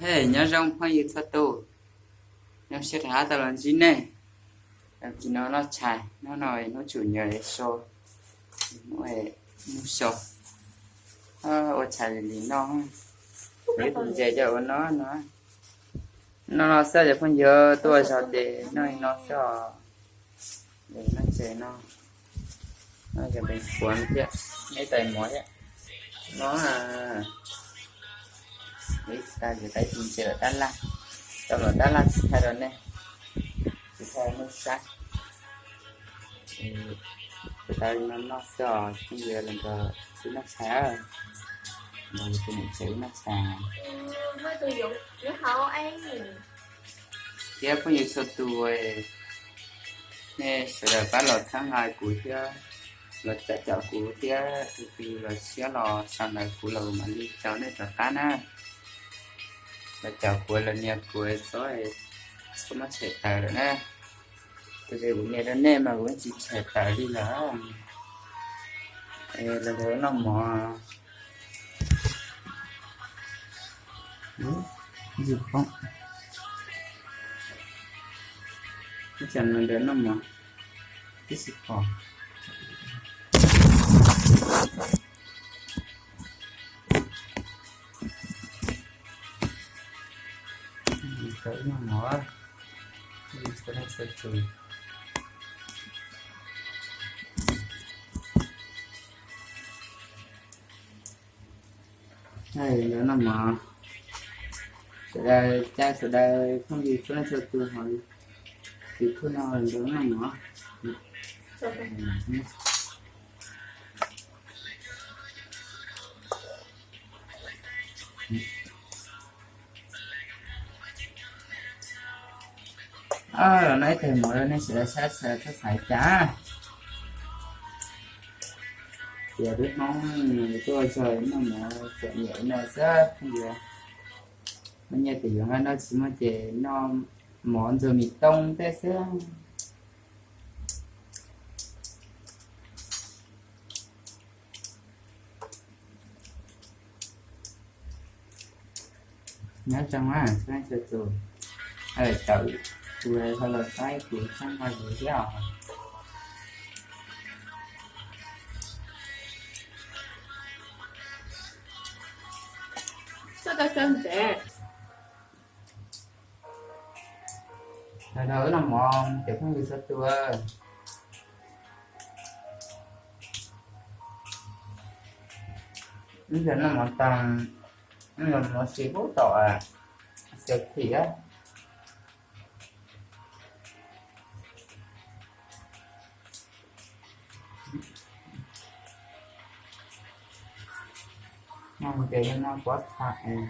Hej, nyob zoo phooj ywg txhua tus, zoo siab rov qab tau los ntsib nej. Tam sim no noj tshais, hnub no hnub tsum nyuam so, hnub hnub so, ua tshais li li no, peb tus ntses coj ua no no. Noj no xwb cov phooj ywg, tuaj ua zog ces noj li no xwb os. Noj tshais no, noj cov pes puav thiab, neb tais mov thiab no. Ib tas ces tais tus ntses lawm tab laj, tau lawm tab laj tsis thaij rau nej, tsis thaij nej saib. Kuv tau li no noj xwb os phooj ywg, los nrog wb noj tshais, nrog tus niam tsev wb noj tshais. Thiab phooj ywg txhua tus, nej sawv daws pab los txhawb nqa kuv thiab, los caum kuv thiab, tus twg los siab los sau ntawv kuv los mam li caum nej rov qab na. Los caum kuv los nias kuv txhob, txhob muab tshem tawm lawm na. Tus twg kuv nias rau nej mas kuv tsis tshem tawm li lawm. Los nrog noj mov. Ntsis poob, ib tsam nrog noj mov tib si pom. Noj mov, ib txhia leej txhia tus. Noj mov, sawv daws, caw sawv daws phooj ywg txhua leej txhua tus hauv YouTube no los nrog noj mov. Los noj ib tais mov rau nej sawv daws saib, xav txhob xav cas. Tias peb Hmoob tuaj zog noj mov txom nyem no xwb phooj ywg. Muaj nyiaj ces yuav nqaij, noj tsis muaj ces noj mov ntxuag mis toob tej xwb. Nyob zoo na, txhua leej txhua tus, caum kuv ho los saib kuv txhawb nqa kuv thiab os. Sawv daws noj mov cov phooj ywg txhua tus. Wb yog noj mov tag, wb los mus si pub tom siav thim. Noj ces noj pob txha es,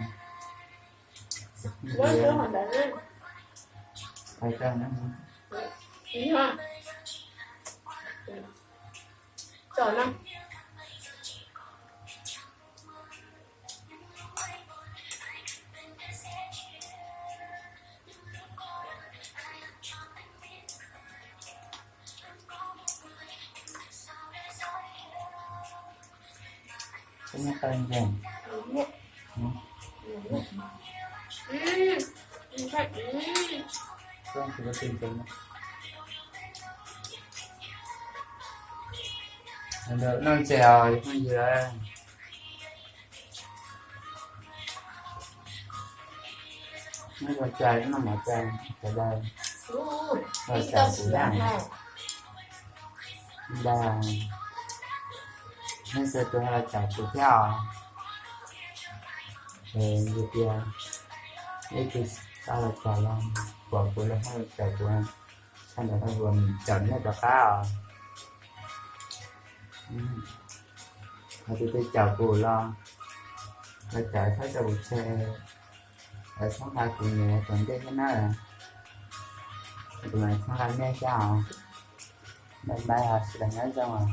Noj ntses os phooj ywg. Noj ua cas noj mov cas sawv daws los caum kuv na. Ntag, nej txhua tus ho los caum kuv thiab os. Es yog tias ib tug tau los caum los, pom kuv los ho los caum kuv, sab nraud tau luag caum nej rov qab os. Hos tus twg caum kuv los, los caum txhob tso kuv tseg, txhob nqa kuv niam tom ntej thiab na. Kuv mam txhob nqa nej thiab os. Bye bye os, sawv daws nyob zoo os.